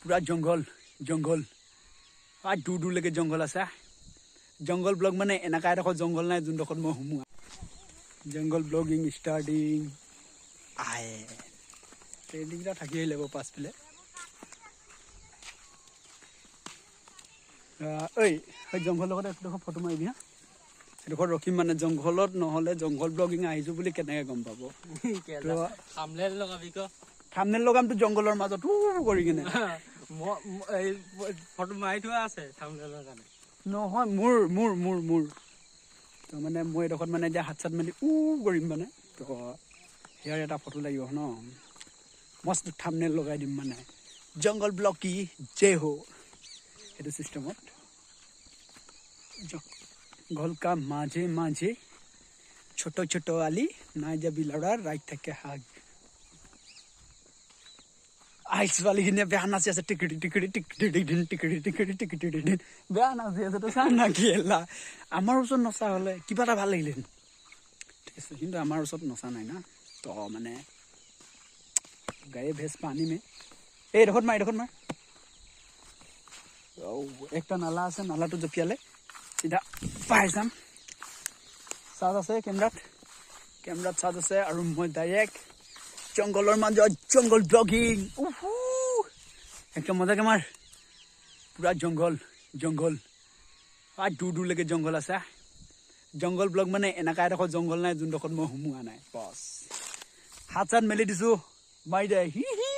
পূৰা জংঘল জংঘল, আৰু দূৰ দূৰলৈকে জংঘল আছে। জংঘল ব্লগ মানে এনেকুৱা এডোখৰ জংঘল নাই যোনডোখৰত মই সোমোৱা। জংঘল ব্লগিং ষ্টাৰ্টিং। আহে ট্ৰেইনিংকেইটা থাকি আহিলে বাৰু পাছফালে। ঐ সেই জংঘল লগত এডোখৰ ফটো মাৰিবি হা, সেইডোখৰত ৰখিম মানে জংঘলত, নহ'লে জংঘল ব্লগিং আহিছোঁ বুলি কেনেকৈ গম পাব? থাম্বনেইল লগাবি ক? থাম্বনেইল লগামতো জংঘলৰ মাজত উ কৰি কিনে। ফটো মাৰি থোৱা আছে থাম্বনেইলৰ কাৰণে। নহয়, মোৰ মোৰ মোৰ মোৰ তো মানে মই এডোখৰত মানে এতিয়া হাত চাত মেলি উ কৰিম মানে, তো ইয়াৰ এটা ফটো লাগিব ন, মস্ত থাম্বনেইল লগাই দিম মানে জংঘল ব্লগ কি জয় হো, সেইটো চিষ্টেমত। জংঘল কা মাঝে মাঝে ছোট ছোট আলি, নাই যাবি লৰা ৰাইট থাকে হাগ। I ছোৱালীখিনিয়ে বেয়া নাচি আছে, টিকিটি টিকিটি টিকিটি টিকিটি টিকিটি টিকিটি টিকিটি টিকিটি বেয়া নাচি আছে। তো চা না কেলা, আমাৰ ওচৰত নচা হ'লে কিবা এটা ভাল লাগিলেহেঁতেন, ঠিক আছে, কিন্তু আমাৰ ওচৰত নচা নাই না। তো মানে গায়ে ভেজ পানী মে। এই এডোখৰত মাৰ, এডোখৰত মাৰ। একটা নালা আছে, নালাটো জঁপিয়ালে চিধা পাই যাম। চাৰ্জ আছে কেমেৰাত, কেমেৰাত চাৰ্জ আছে। আৰু মই ডাইৰেক্ট জংঘলৰ মাজত জংঘল ব্লগিং। উহু, একদম মজাকে মাৰ। পূৰা জংঘল জংঘল, আৰু দূৰ দূৰলৈকে জংঘল আছে। জংঘল ব্লগ মানে এনেকুৱা এডোখৰ জংঘল নাই যোনডোখৰত মই সোমোৱা নাই। বছ হাত চাত মেলি দিছোঁ, মাৰি দে হি হি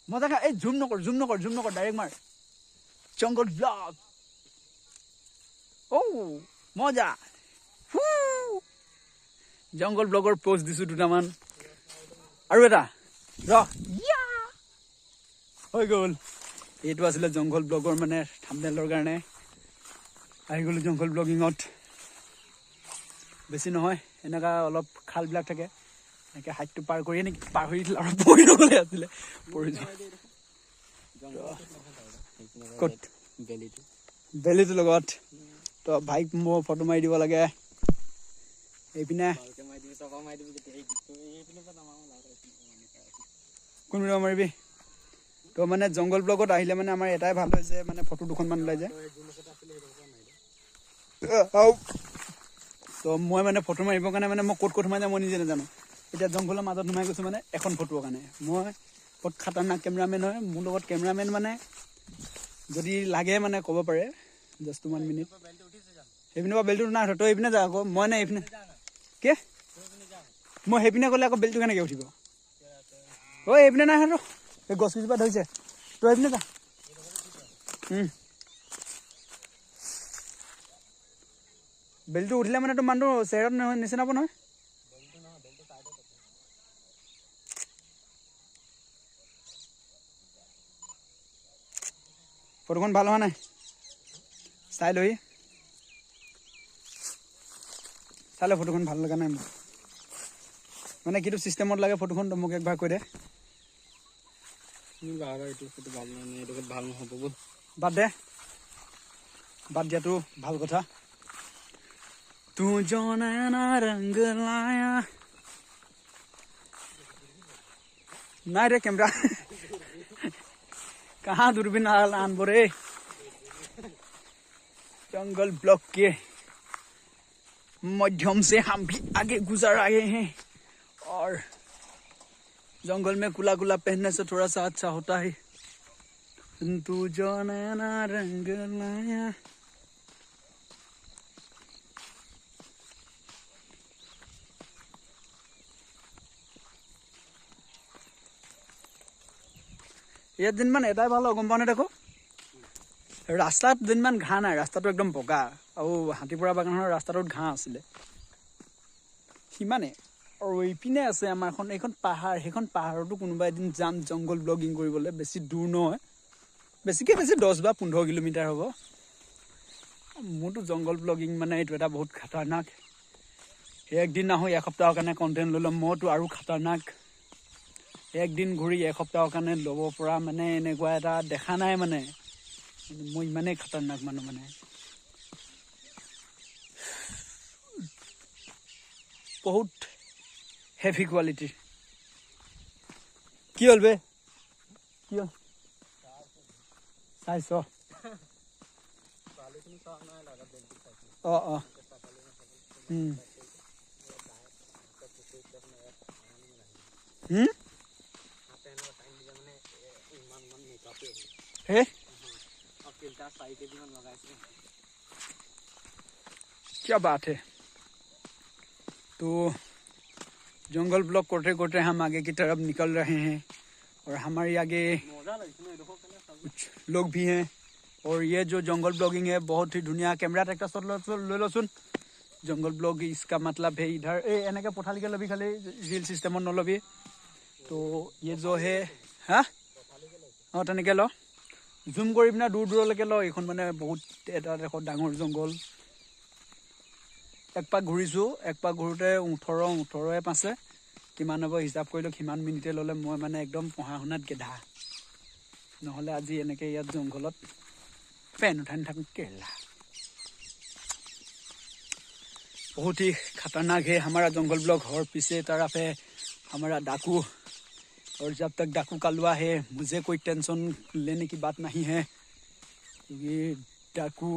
মজাকে। এই জুম নকৰ, জুম নকৰ, জুম নকৰ, ডাইৰেক্ট মাৰ। জংঘল ব্লগ, ঔ মজা। জংঘল ব্লগৰ প'ষ্ট দিছোঁ দুটামান, আৰু এটা ৰ হৈ গ'ল। এইটো আছিলে জংঘল ব্লগৰ মানে থাম্বনেইলৰ কাৰণে আহি গ'লোঁ জংঘল ব্লগিঙত। বেছি নহয়, এনেকুৱা অলপ খালবিলাক থাকে, এনেকৈ হাইটটো পাৰ কৰি নেকি পাৰ হৈ দিলে আৰু পৰি নগ'লে আছিলে, পৰি যোৱা। ক'ত বেলিটো, বেলিটোৰ লগত তো ভাইক মই ফটো মাৰি দিব লাগে। এইপিনে কোনপিনে মাৰিবি? তো মানে জংঘল ব্লগত আহিলে মানে আমাৰ এটাই ভাল হয় যে মানে ফটো দুখনমান ওলাই যায়। তো মই মানে ফটো মাৰিবৰ কাৰণে মানে মই ক'ত ক'ত সোমাই যাওঁ মই নিজে নাজানো। এতিয়া জংঘলৰ মাজত সোমাই গৈছোঁ মানে এখন ফটোৰ কাৰণে। মই বহুত খাতাৰনাক কেমেৰামেন হয়, মোৰ লগত কেমেৰামেন মানে যদি লাগে মানে ক'ব পাৰে। Just 1 minute. সেইপিনে পৰা বেলটো নাই, তই এইপিনে যা আকৌ, মই নাই এইপিনে। কি মই সেইপিনে গ'লে আকৌ বেলটো কেনেকৈ উঠিব? ঐ এইপিনে নাই ৰ, এই গছ কেইজোপা ধৰিছে, তই এইপিনে যা। বেলটো উঠিলে মানে তোৰ মানুহটো চেহেৰাত নহয় নিচিনাব নহয়। ফটোখন ভাল হোৱা নাই, চাই লহি, চাই ল। ফটোখন ভাল লগা নাই মোক, মানে কিটো চিষ্টেমত লাগে ফটোখন তই মোক একবাৰ কৈ দে। এইটো ফটো ভাল নহয়, এইটো ভাল নহ'ব। বাদ দে, বাদ দিয়াটো ভাল কথা। তু जो नैना रंग लाया। নাই ৰে কেমেৰা कहाँ दूरबीन आनबो रे। जंगल ब्लॉक के माध्यम से हम भी आगे गुजर आए हैं, और जंगल में कुला कुला पहनने से थोड़ा सा अच्छा होता है। तू जो नैना रंग लाया। ইয়াত যেনিবা এটাই ভাল গম পাওঁ নে দেখো, ৰাস্তাত যেনিবা ঘাঁহ নাই, ৰাস্তাটো একদম বগা। আৰু হাতীপৰা বাগানৰ ৰাস্তাটোত ঘাঁহ আছিলে সিমানে। আৰু এইপিনে আছে আমাৰখন, এইখন পাহাৰ, সেইখন পাহাৰতো কোনোবা এদিন যাম জংঘল ব্লগিং কৰিবলৈ। বেছি দূৰ নহয়, বেছিকৈ বেছি 10 বা 15 কিলোমিটাৰ হ'ব। মোৰতো জংঘল ব্লগিং মানে এইটো এটা বহুত খাতাৰনাক। একদিন আহোঁ এসপ্তাহৰ কাৰণে কণ্টেণ্ট লৈ ল'ম, মইতো আৰু খাতাৰনাক। একদিন ঘূৰি এসপ্তাহৰ কাৰণে ল'ব পৰা মানে এনেকুৱা এটা দেখা নাই মানে, মই ইমানেই খাতাৰনাক মানুহ মানে। বহুত হেভি কোৱালিটিৰ। কি হ'ল বে? কি হ'ল? চাইছ? বালিখিনি চোৱা নাই দাদা, বেলটো চাইছোঁ। অঁ অঁ উম হুম টাইম দিলে মানে ইমান মান মেকআপে। হে। ফিল্টাৰ 4 কেজিমান লগাইছে। क्या बात है! तो जंगल ब्लॉग करते करते हम आगे की तरफ निकल रहे हैं और हमारे आगे মজা লাগিছে ন এইডোখৰ কেনে চাব। कुछ लोग भी हैं और ये जो जंगल ब्लॉगिंग है, बहुत ही ধুনীয়া। কেমেৰাত একটা শ্বট লৈ লচোন। জংগল ব্লগ, इसका मतलब है इधर এই এনেকৈ পথালিকে ল'বি, খালি ৰিল চিষ্টেমত নল'বি। तो ये जो है, হা, অঁ, তেনেকৈ ল। জুম কৰি পিনে দূৰ দূৰলৈকে ল। এইখন মানে বহুত এটা ডেখৰ ডাঙৰ জংঘল। এক পাক ঘূৰিছোঁ। এক পাক ঘূৰোঁতে 18, 18 পাঁচে কিমান হ'ব হিচাপ কৰি লওক। সিমান মিনিটে ল'লে। মই মানে একদম পঢ়া শুনাত গেধা, নহ'লে আজি এনেকৈ ইয়াত জংঘলত পেন উঠাই নাথাকোঁ কেলা। बहुत ही खतरनाक है हमारा जंगल ब्लॉग और पीछे तरफ है हमारा डाकू और जब तक डाकू कालुआ है, मुझे कोई टेंशन लेने की बात नहीं है क्योंकि डाकू